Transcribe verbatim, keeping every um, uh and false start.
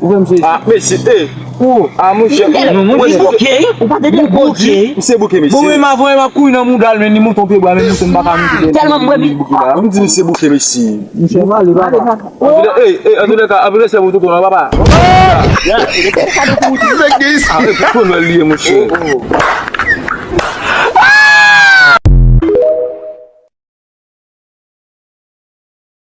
Ou wè misye? Ah, mesye, eh. Oh, ah, monchè. Non, monchè. Ou bouke. Ou pa tande bouke. Misye bouke, mesye. Bon, men m ap voye m ap kouri nan mouda l, men li monte yon pye bwa, men misye m pa ka monte. Tèlman m wè li. Bouke la. Ou di misye bouke, mesye. Misye, m ale, papa. Antouka, eh, eh, antouka, anpil respè pou tonton nan, papa. Nèg gen isit. Ah, eh, tonton li ye, monchè.